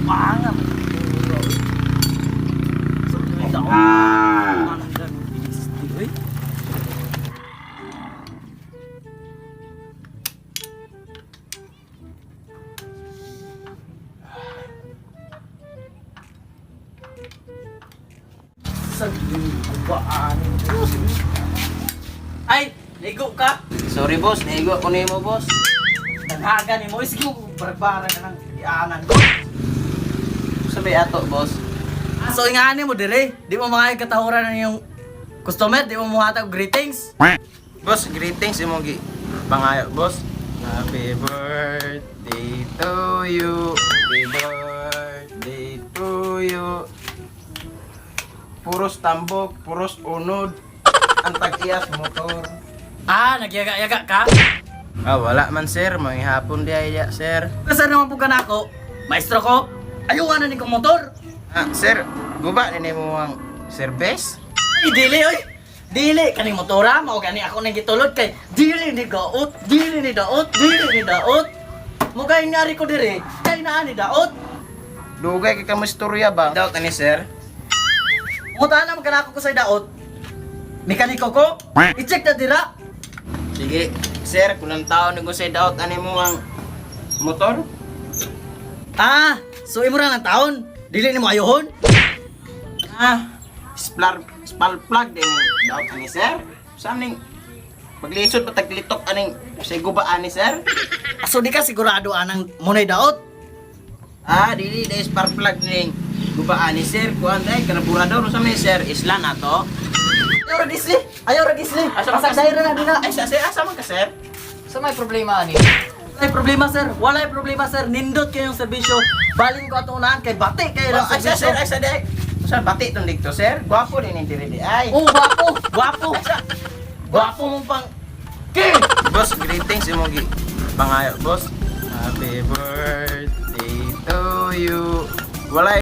Pangam. Ay, ligo ka. Sorry boss, naigo ko nimo, boss. Naghaga ni mo, sige mo, barbara ka ng ianan ko. Sabi ato, boss. So ingani mo dire, di mo mga katahuran ng iyong customer, di mo muhatag og greetings. Boss, greetings imong gi pangayo, boss. Happy birthday to you. Happy birthday to you. Puros tambok, puros unod. Ang tag-iyas motor. Ah, nagyaga-yaga ka? Ah, wala man sir, manghihapon di ay ya, sir. Kasi naman po ka na ako, maestro ko, ayaw na ni kong motor. Ah, sir, guba ni mo ang service? Ay, dili oy. Dili kaning motora mao gani ako nang gitulod kay dili ni gaot, dili ni daot, dili ni daot. Mo kay ngari ko dire, kay naa ni daot. Dugay kay kamustorya ba? Daw tani sir. Muta na man ko sa daot. Mekaniko ko, i-check na dira. Sige, sir, kung ang tao ni sa daot ani mo ang motor? Ah, so imo ra lang taon. Dili nimo ayohon. Ah, splar spal plug din daot ani sir. Saan ning paglisod pa taglitok aning sa guba ani sir? So di ka sigurado anang munay daot. Ah, dili dai spark plug ning guba ani sir. Kuan dai karburador sa may sir isla na to. Ayaw ra gisli. Ayaw ra gisli. Asa man ka, Pasagday ra na dina. Ay sa sir, asa man ka sir? Sa may problema ani? Walay problema, sir. Walay problema, sir. Nindot kayong serbisyo. Balin ko atong unahan kay bati kay Oh, ra ay sa serbisyo. sir, ay sa dai. Sa bati tong dito sir. Gwapo din ning diri di ay. Oh, gwapo, gwapo. Gwapo mong pang King! Boss, greetings imong gi pangayo, boss. Happy birthday to you. Walay